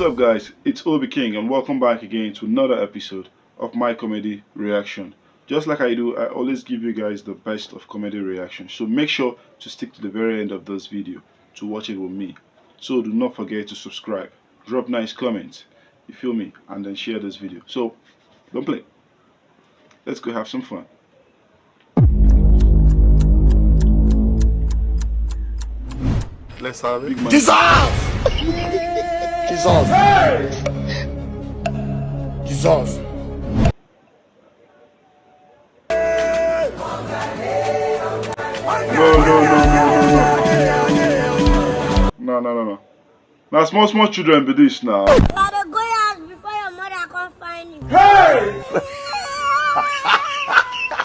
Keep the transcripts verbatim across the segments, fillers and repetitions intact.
Up, guys? It's Obi King, and welcome back again to another episode of my comedy reaction. Just like I do, I always give you guys the best of comedy reaction. So make sure to stick to the very end of this video to watch it with me. So do not forget to subscribe, drop nice comments, you feel me, and then share this video. So don't play. Let's go have some fun. Let's have it. Big man. Jesus! Jesus! Jesus! No, no, no, no, no, no. No, no, no, no. Na small small children be this now. I dey go your house before your mother come find you. Hey!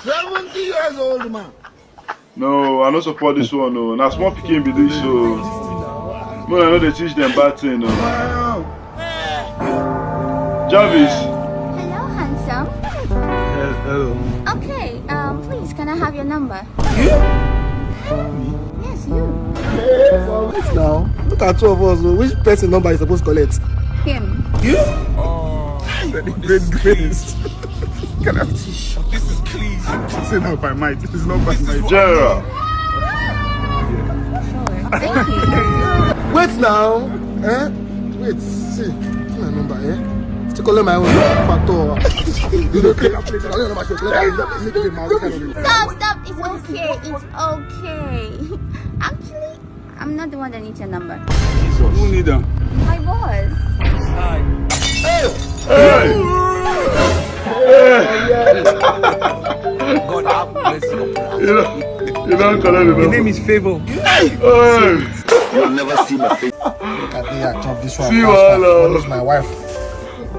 Seventy years old man. No, I no support this one. No, na small pikin be this. So, no, I no dey teach them bad thing. No. Jarvis. Hello, handsome. Hello. Okay, um, please, can I have your number? Yes, you. Wait now. Look at two of us. Oh. Which person number you suppose collect? Him. You? Oh, great grace. Can I this is clean. Say no by might. It's not by might. General. Sure. Thank you. Wait now. Eh? Wait. See. See my number, eh? Still calling my own. Factor. You don't care. Stop, stop. It's okay. It's okay. Actually, I'm not the one that needs your number. Who need them? My boss. Hey! God have mercy upon us. You know, you don't call it. Your name is Favor. Hey! You'll never see my face. Look at me, I chop this one. See fast, wahala. Fast. What is my wife?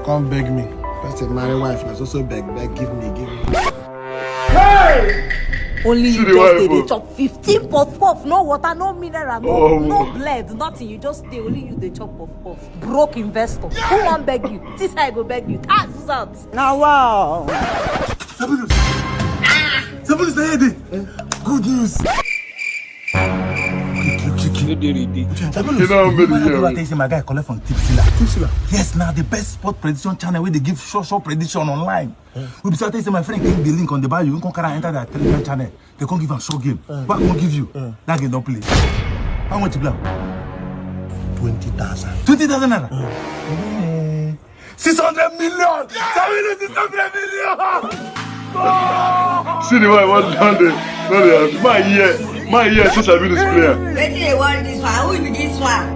Come beg me. That's a married wife. That's also beg, beg, give me, give me. Only you just dey chop fifteen puff puff, no water, no mineral, no, oh, no bread, nothing. You just dey, only you dey chop puff puff. Broke investor. Who wan beg you? This I go beg you. Ah, out. Now wow. Sabulus. Sabulus, na here dey. Good news. Quick, quick, quick, quick. No dey ready. Sabulus, you know how many years? Tell you say my guy collect from Tipsila. Tipsila. Yes, now the best sport prediction channel where they give sure sure prediction online. We be say my friend click the link on the bio, you can carry enter that Telegram channel. They can't give am short game. Back won't give you. That game don't play. How much you play? Twenty thousand. Twenty thousand naira. Eh, six hundred million. Saminu, six hundred million. See the way I want down there. No, they have my year. My year since I've been this player. Wetin dey worry this one? Who be this one?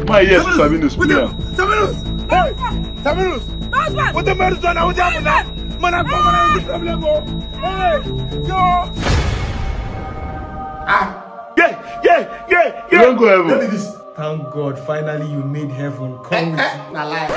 My year since I've been this player. Saminu! Hey! Saminu! What the man is done? What happened? Man, I come and I problem. Oh. Hey! Yo! Ah! Yeah, yeah, yeah, yeah. You don't go heaven. Tell me this. Thank God, finally you made heaven. Come with me. Na lie.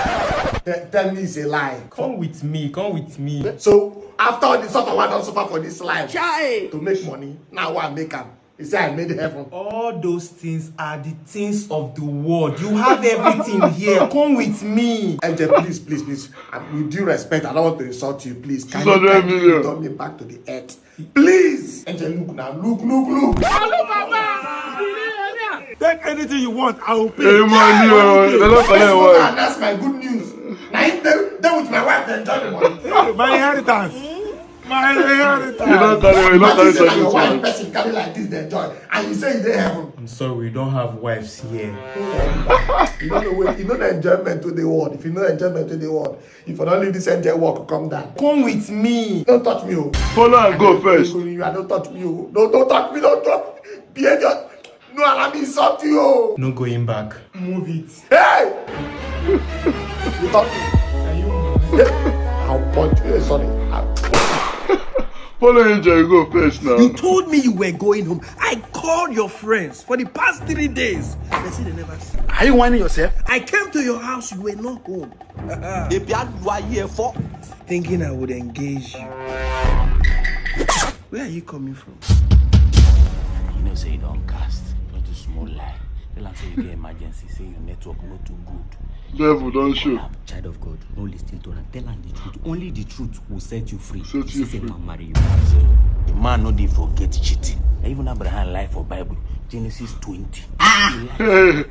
Te- tell me it's a lie. Come with me, come with me. So after all the suffer, what I don suffer for this life to make money, now I make am. He say I made heaven. All those things are the things of the world. You have everything here. Come with me. Angel, please, please, please. And with due respect, I don't want to insult you. Please, can you kindly return me back to the earth? Please! Angel, look now. Look, look, look. Take anything you want, I will pay. Hey, man, you are. That's my good news. Now, if they, they with my wife, they enjoy the money. My inheritance. My inheritance. You don't carry, you don't carry something. Imagine say na your wife person carry like this, they enjoy. And you say you dey heaven. I'm sorry, we don't have wives here. You don't know what, you know the enjoyment to the world. If you know enjoyment to the world, if I don't leave this angel work, come down. Come with me. Don't touch me, oh. Follow and go first. You don't touch me, oh. No, don't touch me, don't touch me. Behavior. No, allow me insult you, oh. No going back. Move it. Hey! You touch me. Are you? I'll punch you. Sorry. Follow angel, go first now. You told me you were going home. I called your friends for the past three days. They say they never see. Are you whining yourself? I came to your house, you were not home. Ebi alu aye efo. Thinking I would engage you. Where are you coming from? You know say you don cast. Not a small lie. Tell am say you get emergency, say your network no too good. Devil don show. Ah, child of God, no listen to her. Tell am the truth. Only the truth will set you free. Set you free. Mama marry you. The man no dey forget cheating. Na even Abraham lie for Bible, Genesis twenty. Ah!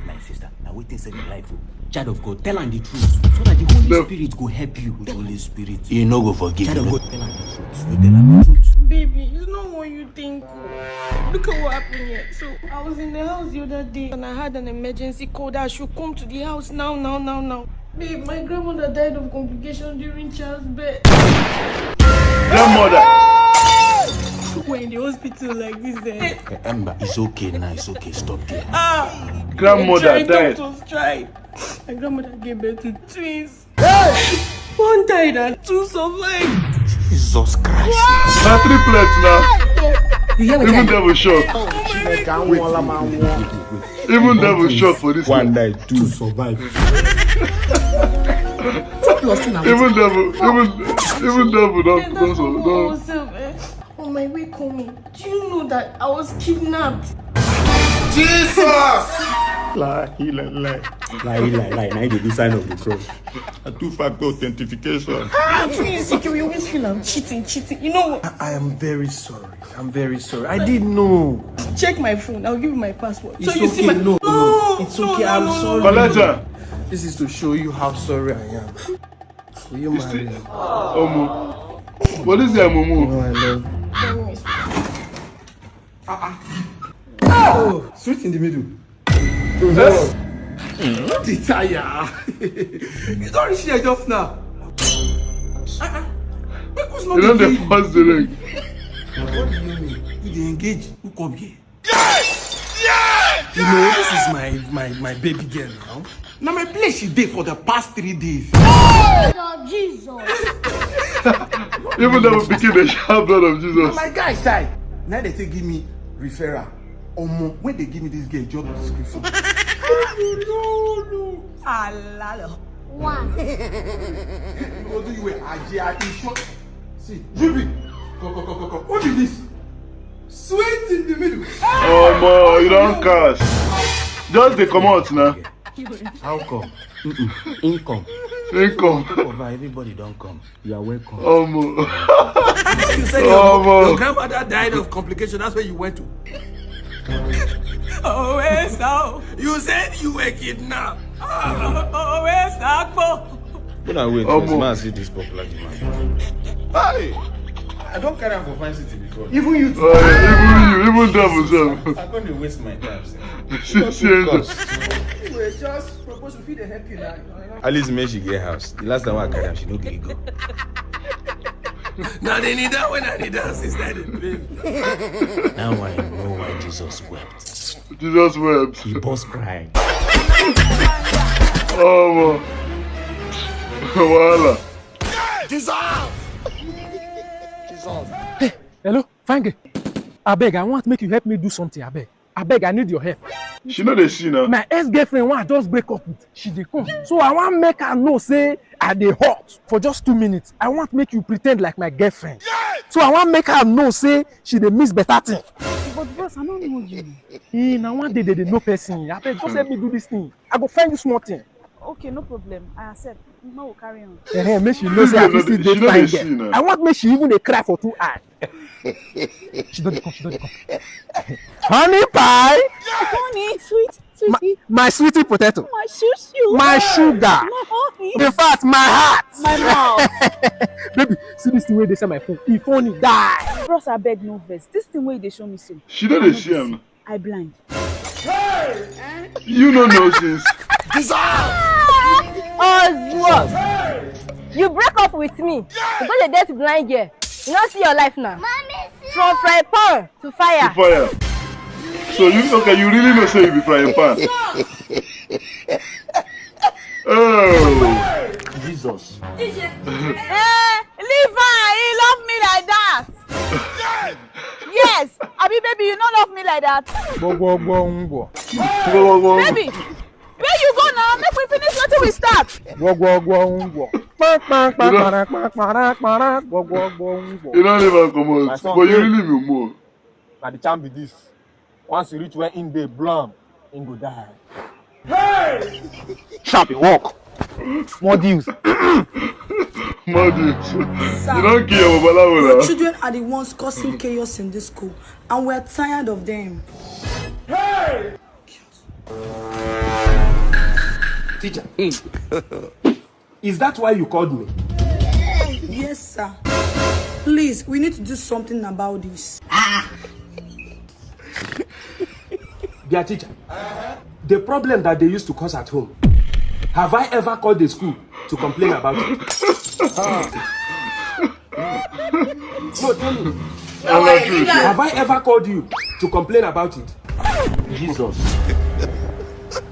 My sister, na wetin save your life o. Child of God, tell am the truth so that the Holy no. Spirit go help you. Which Holy Spirit? He no go forgive you. Child of God, tell am the truth. You tell am the truth. Baby, it's not what you think. Look at what happened here. So I was in the house the other day and I had an emergency call that I should come to the house now, now, now, now. Babe, my grandmother died of complications during childbirth. Grandmother. We're in the hospital like this. Eh? Ember, it's okay now. It's okay. Stop there. Ah, grandmother died. Doctors tried. My grandmother gave birth to twins. One died and two survived. Jesus Christ. Na triplets na. Even devil shock. Even devil shock for this one. One died, two survived. Even devil, even even devil don don survive. On my way coming, do you know that I was kidnapped? Jesus! Lie, lie, lie. Lie, lie, lie. Now you do sign of the cross. A two-factor authentication. Ah, please, you always feel I'm cheating, cheating. You know what? I, I am very sorry. I'm very sorry. I didn't know. Check my phone. I'll give you my password. It's so you okay. See my... No, no, no, it's okay. No, I'm no, sorry. Collect her. This is to show you how sorry I am. Will you marry me? Omo. What is that, Momo? No, I love you. Ah, ah. Oh, sweet in the middle. Yes. What the tire? You don't reach here just now. Ah, ah. Because not you don't the first the leg. What do you mean? You dey engage? Who come here? You know, this is my my my baby girl now. Now my place she dey for the past three days. Blood of Jesus. Even though we begin the shout blood of Jesus. My guy side. Now they take give me referral. Omo, when they give me this girl job description. No, no. Alalo. One. Go do you a Ajay Adisho. See, Juby. Go, go, go, go, go. What is this? Sweet in the middle. Omo, you don cast. Just dey comot na. How come? Mm-mm. Income. Income. Over, everybody don come. You are welcome. Omo. You say your, Omo. Your grandmother died of complication. That's where you went to. Oh, where's now? You said you were kidnapped. Oh, where's that? When I wait, Omo. Man see this popular demand. Hey! I don't carry am for fine city before. Even you too. Uh, even you, even devil sef. I can't waste my time. See, see, you just propose to feed and help you now. At least make she get house. The last time I carry am, she no gree go. Now they need that when I need that since that day. Now I know why Jesus wept. Jesus wept. He burst crying. Oh, wahala. Jesus! Jesus! Hey, hello, fine girl. Abeg, I want make you help me do something, abeg. Abeg, I need your help. She no dey see now. My ex-girlfriend wey I just break up with, she dey come. So I wan make her know say I dey hot for just two minutes. I want make you pretend like my girlfriend. So I wan make her know say she dey miss better thing. But bros, I no know you. Eh, na one day they dey know person. Abeg, just help me do this thing. I go find you small thing. Okay, no problem. I accept. No, we carry on. Eh, eh, make she know say I fit still dey fine girl. I want make she even dey cry for two eye. She don dey come, she don dey come. Honey pie. Honey, sweet, sweetie. My sweetie potato. My shushu. My sugar. My honey. In fact, my heart. My mouth. Baby, see this thing wey dey inside my phone. E funny die. Bros, abeg no vex. This thing wey you dey show me so. She no dey see am. I blind. You no know this. Dissolve! Oswald! You break up with me. You go dey date blind girl. You no see your life now. From fry pan to fire. To fire. So you, okay, you really know say you be frying pan. Oh, Jesus. Eh, leave her. He love me like that. Yes. Abi, baby, you no love me like that. Gbogbo ngwo. Baby, where you go now? Make we finish wetin we start. Gbogbo ngwo. Kpang, kpang, kpang, kpara, kpang, kpara, kpara, gbogbo ngwo. You don't leave am comot, but you really be more. Na the charm be this. Once you reach where in dey, blow am. Im go die. Sharp, e work. More deals. Modules. You don kill your babalawo Your now. children are the ones causing chaos in this school, and we're tired of them. Teacher, is that why you called me? Yes, sir. Please, we need to do something about this. Dear teacher, the problem that they used to cause at home, have I ever called the school to complain about it? No, tell me. Na truth. Have I ever called you to complain about it? Jesus.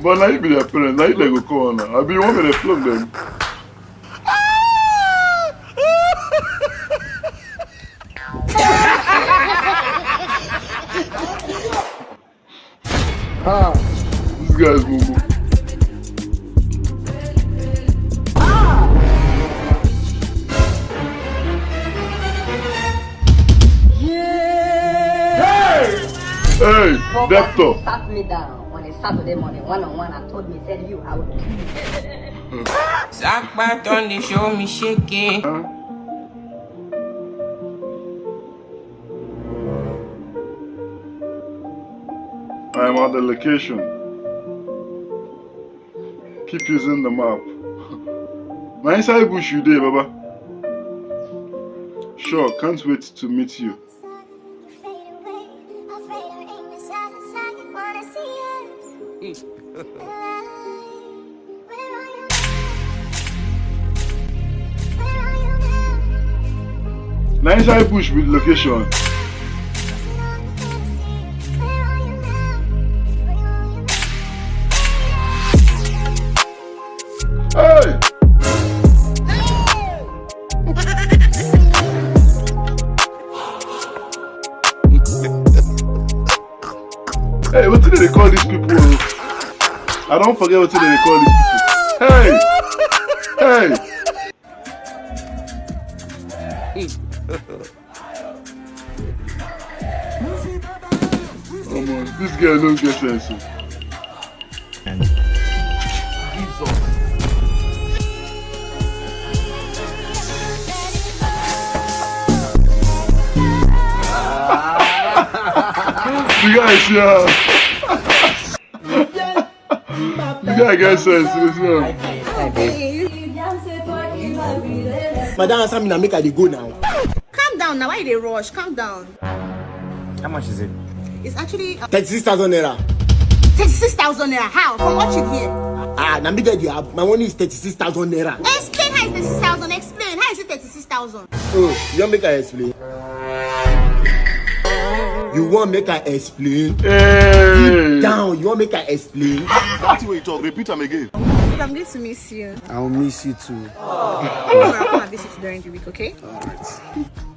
But na you be their parent, na you dem go call now. I be one of the flog them. Ah, this guy is mumu. Hey, debtor. Sat me down on a Saturday morning, one on one, and told me, said, "You, I will kill you." Sakpa don dey show me shaking. I am at the location. Keep using the map. Na inside bush you dey, Baba. Sure, can't wait to meet you. Na inside bush with location. Hey! Hey, wetin dem dey call these people? I don forget wetin dem dey call these people. Hey! Hey! Omo, this girl no get sense o. The guy is here. The guy get sense. This one. Madam, answer me now, make I dey go now. Calm down now. Why you dey rush? Calm down. How much is it? It's actually uh, Thirty-six thousand naira. thirty-six thousand naira. How? From what you hear? Ah, na me get the app. My money is thirty-six thousand naira. Explain how it's thirty-six thousand. Explain how is it thirty-six thousand? Oh, you wan make I explain? You wan make I explain? Hey! Down. You wan make I explain? That thing wey you talk, repeat am again. I'm going to miss you. I will miss you too. I'll come and visit you during the week, okay?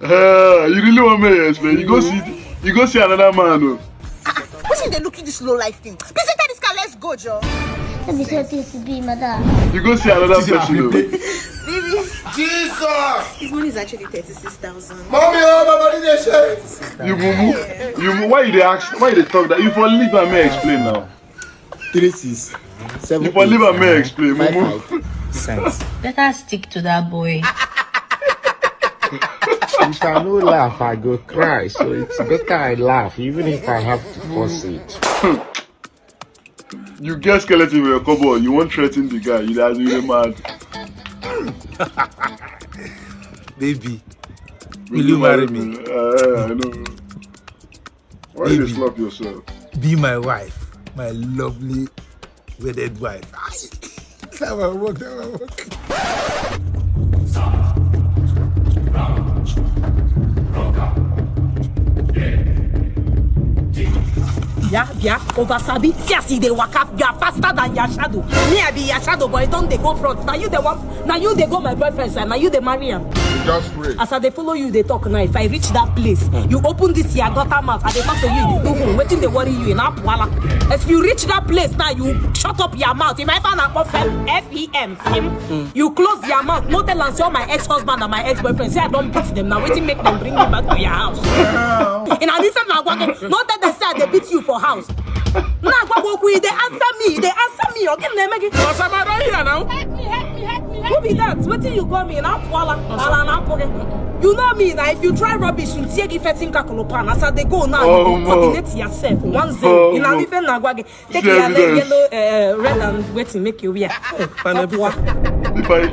Uh, you really want me to explain? You go see, you go see another man o. Wetin dey look you this low life thing? Please enter this car, let's go, Joe. Let me show you to be, madam. You go see another person o. His money is actually thirty-six thousand. Mommy, oh, my body dey shake. You mumu, you mu- why you dey ask? Why you dey talk that? You for leave am make I explain now. Three six. Seven. You for leave am make I explain, mumu. Cents. Better stick to that boy. If I no laugh, I go cry. So it's better I laugh, even if I have to force it. You get skeleton for your cupboard. You wan threaten the guy. You dey you dey mad. Baby, will you marry me? Uh, I know. Why you dey Baby. Slap yourself? Be my wife, my lovely wedded wife. That one work, that one work. Yeah, yeah, over sabi. See as you dey waka, you are faster than your shadow. Me, I be your shadow, but I don dey go front. Now you dey walk, now you dey go my boyfriend side, now you dey marry am. You just pray. As I dey follow you, dey talk now. If I reach that place, you open this your gutter mouth. I dey talk to you, you dey do hmm. Wetin dey worry you in Apwala? If you reach that place now, you shut up your mouth. If I find a F E M, film, you close your mouth. No tell am say all my ex-husband and my ex-boyfriend say I don beat them. Now wetin make them bring me back to your house? In an instant, now no tell them say I dey beat you for house. Na agwa gị okwu, you dey answer me, you dey answer me. Ọ gịnị na-eme gị? Osama don here now. Help me, help me, help me, help me. Who be that? Wetin you call me? Na apụọla. Ala na apụghị. You know me na if you try rubbish, you tear gị fetting kakolopan. As I dey go now, you go coordinate yourself. One zero. You know, even na agwa gị. Take your leg yellow, uh, red and waiting, make you wear.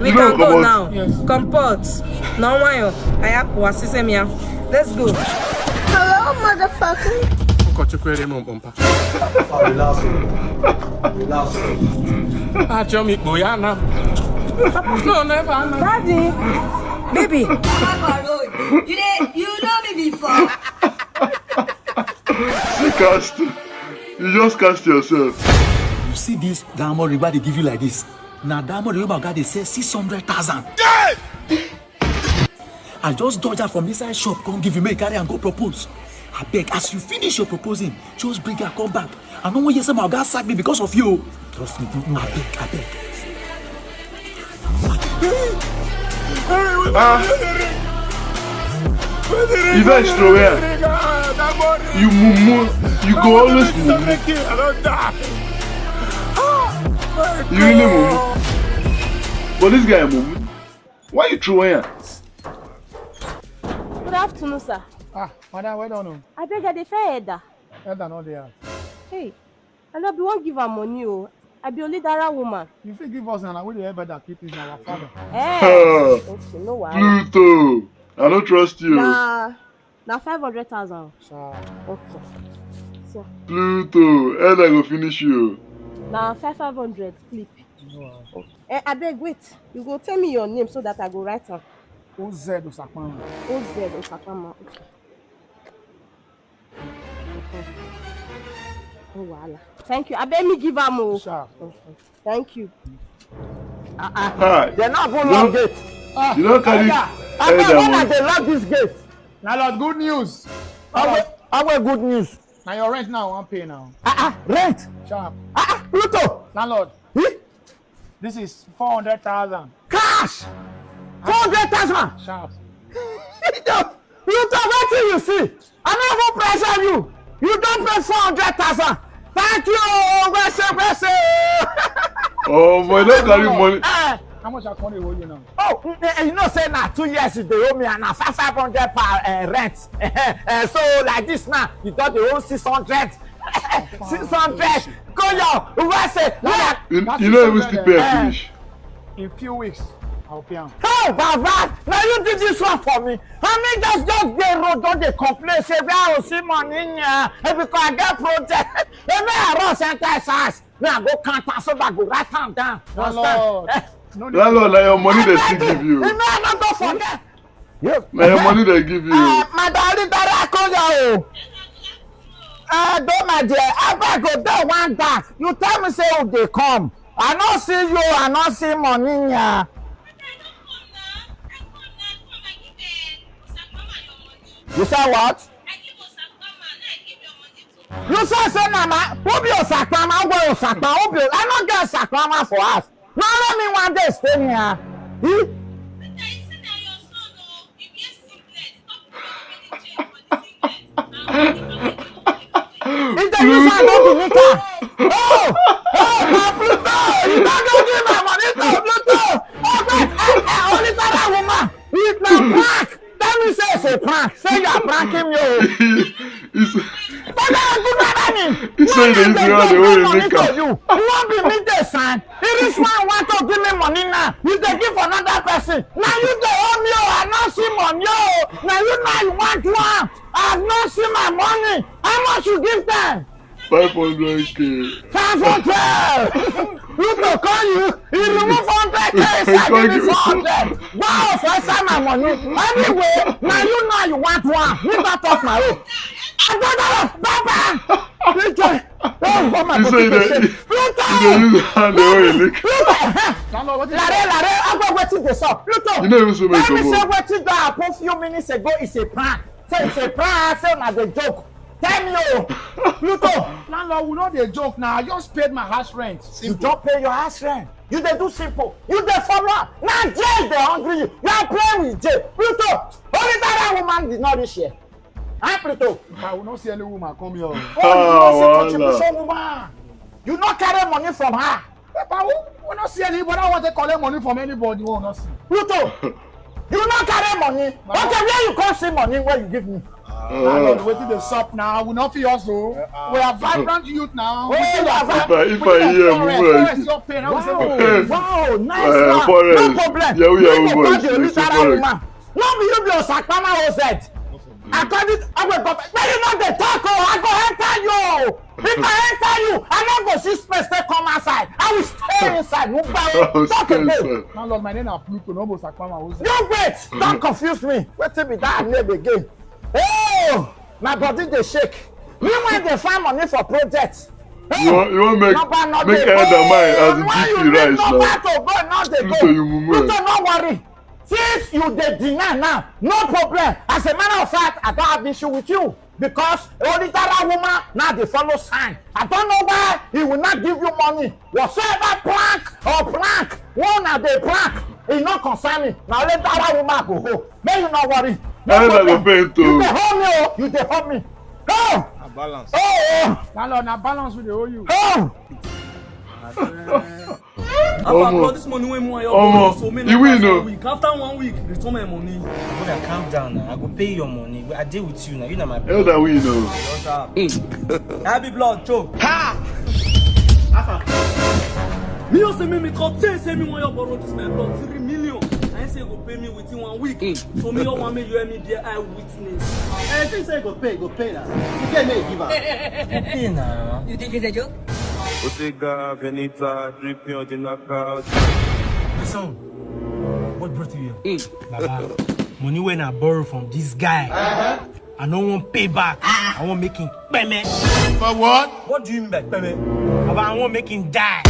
We can go now. Comport. No one. I have one system here. Let's go. Hello, motherfucker. Ụkọchukwu ere m mkpọmpa. Relax. Relax. Achọ m ikpo ya na. No, never. Daddy, baby. You dey, you know me before. See, cast. You just cast yourself. You see this diamond ring wey dey give you like this? Na diamond ring wey my oga dey sell six hundred thousand. I just dodge her from inside shop, come give you, make you carry am go propose. Abeg, as you finish your proposing, just bring her come back. I no wan hear say my oga sack me because of you. Trust me, abeg, abeg. Ah. You vex throw where? You mumu. You go always mumu. You really mumu. But this guy mumu. Why you throw where? Good afternoon, sir. Ah, madam, well done o. Abeg, I dey fair header. Header no dey house. Hey, I no be wan give am money o. I be Olidara woman. You fit give us na, na we dey help header keep things na our father. Eh, okay, no wahala. Pluto, I no trust you. Na, na five hundred thousand. Sir. Okay. So. Pluto, header go finish you. Na five five hundred clip. No wahala. Eh, abeg wait. You go tell me your name so that I go write am. O Z Osakpama. O Z Osakpama. Okay. No wahala. Thank you. Abeg me give am o. Sure. Thank you. Ah, ah. Hi. Dem no even lock gate. You don carry. Abeg, when I dey lock this gate. Landlord, good news. Awe, awe, good news. Na your rent now I wan pay now. Ah, ah, rent. Sharp. Ah, ah, Pluto. Landlord. Eh? This is four hundred thousand. Cash! Four hundred thousand! Sharp. You talk, you talk, wetin you see? I no even pressure you. You don pay four hundred thousand. Thank you, oh, well, sir, well, sir. Oh, boy, don't carry money. Eh. How much I come dey owe you now? Oh, eh, eh, you know say na two years you dey owe me and na five, five hundred per, eh, rent. Eh, eh, so like this now, you don dey owe six hundred. Six hundred. Go your, who I say, where? You, you no even still pay am finish. In few weeks, I'll pay am. Hey, Baba, now you do this one for me. I mean, just, just dey road, don dey complain, say, "Where I see money, yeah, eh, because I get project." And me, I run center size. Me, I go count am, so I go write am down. Understand? Landlord, eh, no need. Landlord, na your money dem still give you. Me, I no go forget. Yes. Na your money dem give you. Ah, Madam Olidara Akoya o. Ah, do my dear, abeg go dey one dark. You tell me say you dey come. I no see you, I no see money here. You say what? You say say na my, who be Osakpama? Who be Osakpama? Who be, I no get Osakpama for house. Na only me one dey stay here. Hmm? If dem use am do the meter. Oh, oh, na Pluto. You don go give my money to Pluto. Oh, wait, eh, eh, Olidara woman. If na prank, tell me say it's a prank. Say you are pranking me o. It's, but I good at me. He say they use the way they make am. You wan be me dey sign. If this man want to give me money now, you dey give another person. Now you dey owe me o, I no see money o. Now you, now you want one. I no see my money. How much you give them? Five hundred K. Five hundred. Pluto call you. He remove hundred K inside, give me four hundred. Wow, for inside my money. Anyway, now you, now you want one. Me don talk my own. I don't know, Baba. Pluto. Oh, what my He say he dey, he dey use hand dey hold him leg. Pluto. Lare, Lare, I go wetin dey sup. Pluto. You no even say make you go. Tell me say wetin don happen few minutes ago is a prank. Say it's a prank, say na dey joke. Tell me o. Pluto. Landlord, we no dey joke now. I just paid my house rent. You don pay your house rent. You dey do simple. You dey follow am. Na jail dey hungry you. You are playing with jail. Pluto, Olidara woman did not reach here. Huh, Pluto? I will not see any woman come here. Oh, you no see contribution woman. You no carry money from her. Papa, we, we no see anybody want to collect money from anybody. We no see. Pluto, you no carry money. Okay, where you come see money wey you give me? Landlord, wetin dey sup now? We no fit hustle. We are vibrant youth now. Oh, you are If I if I hear Forest, woman, forest, your pain. How we say Wow, okay? Wow, nice Eh, one. Forest. No problem. Yeah, we are You go Forest. call the You say literal Forest. Woman. No be you be Osakpama O Z. According to how we go, when you no dey talk, oh, I go enter you. If I enter you, I no go see space take come outside. I will stay inside. No Oh, talk again. Spencer. Landlord, my name na Pluto, no be Osakpama. Who's You wait. Don't confuse me. Wetin be that name again? Oh, my body dey shake. Me when dey find money for project. You want you want make Number no make dey head and mind as go. the Why G you P need rise number now. To go, no dey Pluto, go. you mumu. Pluto, no worry. Since you dey deny now, no problem. As a matter of fact, I don't have issue with you because only that woman now dey follow sign. I don't know why he will not give you money. Whatsoever prank or prank, one na dey prank, e no concern me. Na only that woman go hold. Make you no worry. No I never problem. go pay it You o. dey hold me o. You dey hold me. Oh, Na balance. oh, Landlord, na balance we dey owe you. oh, oh. After blood this money wey me and your Omo, borrow, so me you win after o. One week. After one week, return my money. Brother, calm down now. I go pay your money. I dey with you now. You na my brother. Elder, we know. Happy blood, choke. Ha! Me also make me come tell say me want your borrow this my blood three million. I say go pay me within one week. So me all want make you help me be eyewitness. Everything say go pay, go pay now. You get me give am. Pay now. You think it's a joke? Otega, Venita, Dripping on the knockout. My son, what brought you here? Baba, money when I borrow from this guy. I no wan pay back. I wan make him peme. For what? What do you mean by peme? Baba, I wan make him die.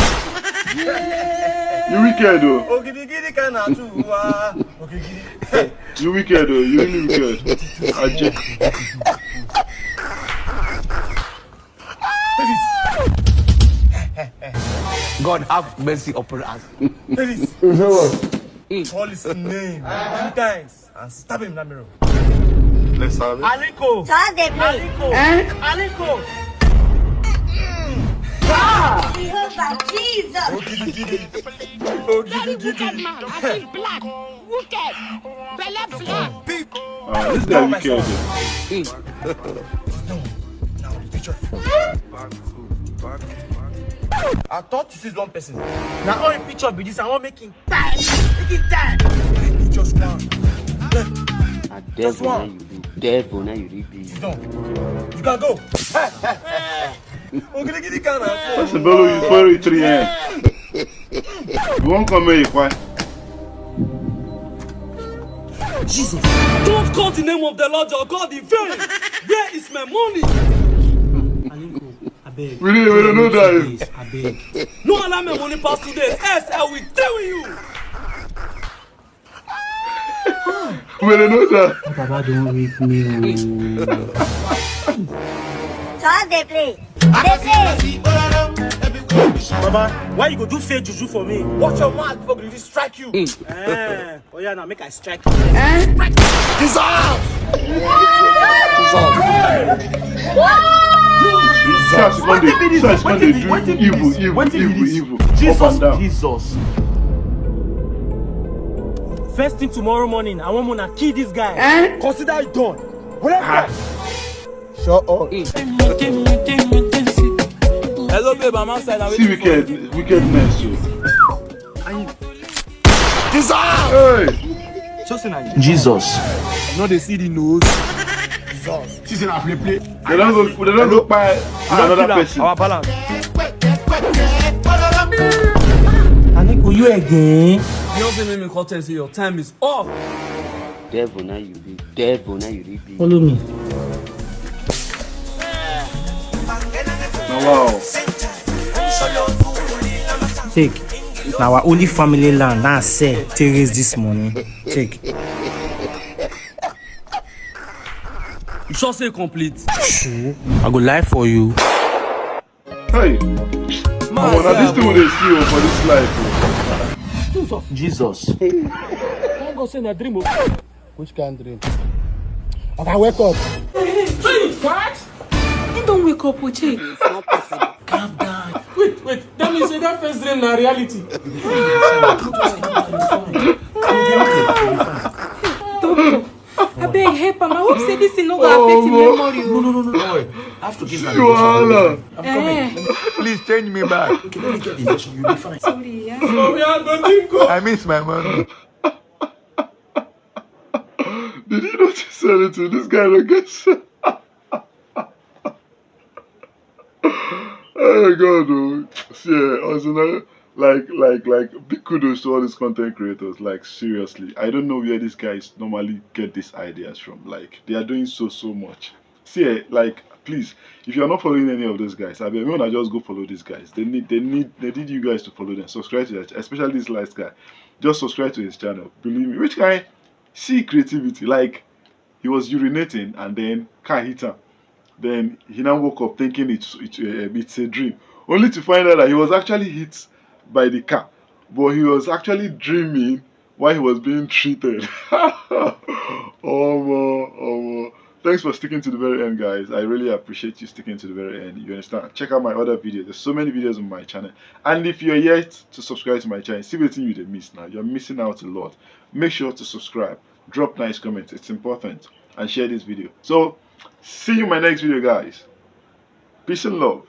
You wicked o. Ogidigidi kana tu wa. Ogidigidi. You wicked o. You really wicked. Aje. God have mercy upon us. Call his name two times and stab him in the mirror. Let's have it. Aliko! Just dey play. Aliko! Aliko! Jehovah Jesus. Ogidigidi! Ogidigidi! Man, I feel black, wicked, belle black. Ah, this guy wicked o. Now the picture. I thought this is one person. Now all the picture be this. I want make him die. Make him die. Just one. A devil na you be. Devil na you dey be. Sit down. You can go. Ogidigidi kana. That's a bellow you follow you three M. You won't come here, why? Jesus. Don't call the name of the Lord your God in vain. Where is my money? Aliko, abeg. We didn't even know that. Please, abeg. No allow my money pass two days. Else I will deal with you. We didn't know that. Baba don wake me o. Just dey play. Dey play. Baba, why you go do fake juju for me? Watch your mouth before we strike you. Eh, oh yeah, now make I strike you. Church Sunday, church Sunday do evil, evil, evil, evil. Up and Jesus, down. Jesus. First thing tomorrow morning, I want una kill this guy. Consider it done. Let's go. Hello, babe, I'm outside. I'm See waiting for you. Wicked, wickedness. So. Jesus! Hey, Just say na you. Jesus. You know they see the nose. See say na play play. They don't go. They don't go buy another person. Our balance. Aliko, you again? You don't say make me call tell say your time is up. Devil na you be. Devil na you dey be. Follow me. Now, wow. Take. Na our only family land na sell take raise this money. Take. You sure say complete? True. I go lie for you. Hey, I want this thing they see you for this life. Jesus. Thank God say na dream o. Which kind dream? Oga, wake up. Hey, God! He don wake up, Uche. It's not possible. Calm down. Wait, wait. That means say that first dream na reality. Doctor, abeg help am. I hope say this thing no go affect him memory. No, O. no, no, no, no. I have to give her Wahala. I'm coming. Eh, Please change me back. Okay, let me get the injection. You'll be fine. Sorry, yeah. Oh, we are going to go. I miss my mommy. Did you notice anything? This guy don't get. Oh God, oh. See, eh, also now, like, like, like, big kudos to all these content creators. Like, seriously, I don't know where these guys normally get these ideas from. Like, they are doing so, so much. See, eh, like, please, if you're not following any of those guys, I mean, I just go follow these guys. They need, they need, they need you guys to follow them. Subscribe to that, especially this last guy. Just subscribe to his channel. Believe me, which guy see creativity? Like, he was urinating and then car hit him. Then he now woke up thinking it's it's, uh, it's a dream, only to find out that he was actually hit by the car, but he was actually dreaming while he was being treated. Omo, omo. Thanks for sticking to the very end, guys. I really appreciate you sticking to the very end. You understand? Check out my other videos. There's so many videos on my channel. And if you're yet to subscribe to my channel, see what you they miss now. You're missing out a lot. Make sure to subscribe. Drop nice comments. It's important. And share this video. So, see you in my next video, guys. Peace and love.